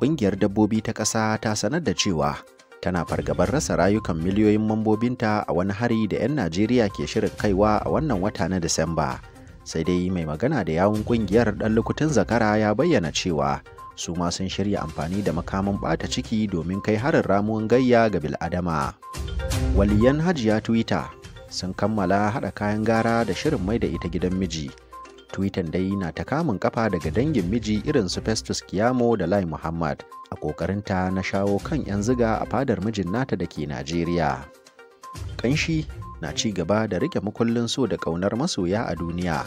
Ƙungiyar dabbobi ta ƙasa ta sanar da cewa tana fargabar rasa rayukan miliyoyin mambobinta a wani hari da 'yan Najeriya ke shirin kaiwa a wannan wata na Disamba. Sai dai mai magana da yawun ƙungiyar ɗan lukutun zakara ya bayyana cewa su ma sun shirya amfani da makamin ɓata ciki domin kai harin ramuwan gayya ga bil'adama. Waliyan Hajiya Twitter sun kammala haɗa kayan gara da shirin mai da ita gidan miji. Twitter dai na ta kamun kafa daga dangin miji irin su Festus Kiyamo da Lai Muhammad a ƙoƙarinta na shawo kan 'yan ziga a fadar mijin nata da ke Najeriya. Ƙanshi na ci gaba da rike makullin so da ƙaunar masoya a duniya,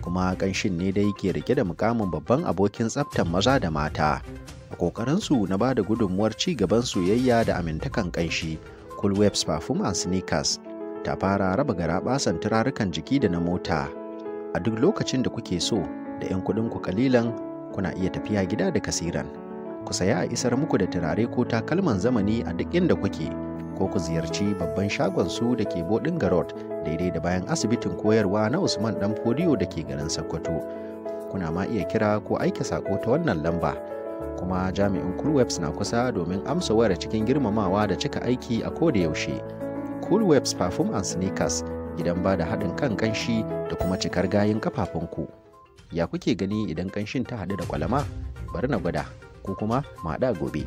kuma ƙanshin ne dai ke rike da mukamin babban abokin tsaftan maza da mata. A ƙoƙarinsu na ba da gudunmuwar ci gaban soyayya da amintakan ƙanshi, Cool Webs Perfume and Sneakers ta fara raba garaɓasan turarukan jiki da na mota. A duk lokacin da kuke so da 'yan kuɗinku kalilan kuna iya tafiya gida da kasiran. Ku saya a isar muku da turare ko takalman zamani a duk inda kuke, ko ku ziyarci babban shagon su da ke Bodinga Road daidai da bayan asibitin koyarwa na Usman Dan Fodiyo da ke garin Sokoto. Kuna ma iya kira ko aika sako ta wannan lamba. Kuma jami'in Cool Webs na kusa domin amsa wayar cikin girmamawa da cika aiki a koda yaushe. Cool Webs Perfume and Sneakers, gidan ba da haɗin kan ƙanshi da kuma cikar gayin kafafunku. Ya kuke gani idan ƙanshin ta haɗu da kwalama? Bari na gwada, ko kuma mu haɗu a gobe.